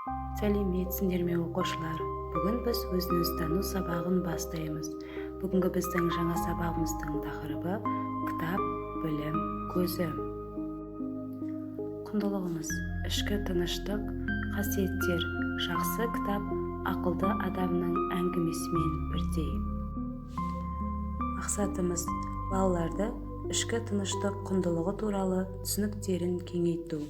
Сәлеметсіңдер ме, оқушылар! Бүгін біз өзін-өзі тану сабағын бастаймыз. Бүгінгі біздің жаңа сабағымыздың тақырыбы: кітап — білім көзі. Құндылығымыз: ішкі тыныштық, қасиеттер. Жақсы кітап ақылды адамның әңгімесімен бірдей. Мақсатымыз: балаларды ішкі тыныштық құндылығы туралы түсініктерін кеңейту.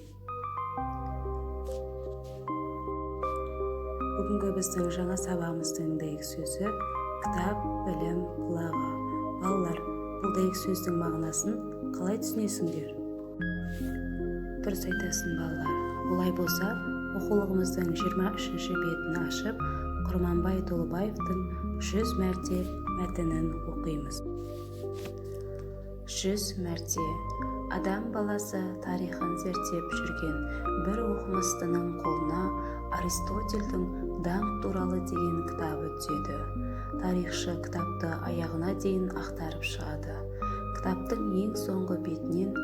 Бүгінгі біздің жаңа сабағымыздың дәйек сөзі: кітап — білім бұлағы. Балалар, бұл дәйек сөздің мағынасын қалай түсінесіңдер? Дұрыс айтасың, балалар. Олай болса, оқулығымыздың 23-ші бетін ашып, Құрманбай Толыбаевтың «100 мәрте» мәтінін оқимыз. «100 мәрте». Адам баласы тарихын зерттеп жүрген бір оқымыстының қолына Аристотельдің «Даңқ туралы» деген кітабы түседі. Тарихшы кітапты аяғына дейін ақтарып шығады. Кітаптың ең соңғы бетінен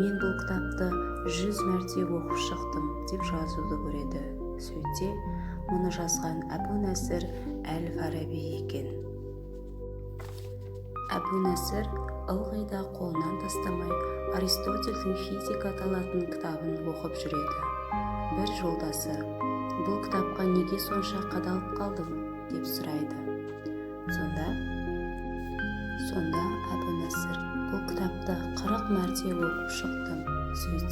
«Мен бұл кітапты 100 мәрте оқып шықтым» деп жазуды көреді. Сөйтсе, мұны жазған Әбу Нәсір әл Фараби екен. Әбу Нәсір ылғи да қолынан тастамай Аристотельдің «Физика» аталатын кітабын оқып жүреді. Бір жолдасы: «Бұл кітапқа неге сонша қадалып қалдың?» — деп сұрайды. Сонда Әбу Нәсір: «Бұл кітапты 40 мәрте оқып шықтым». Сөйтсе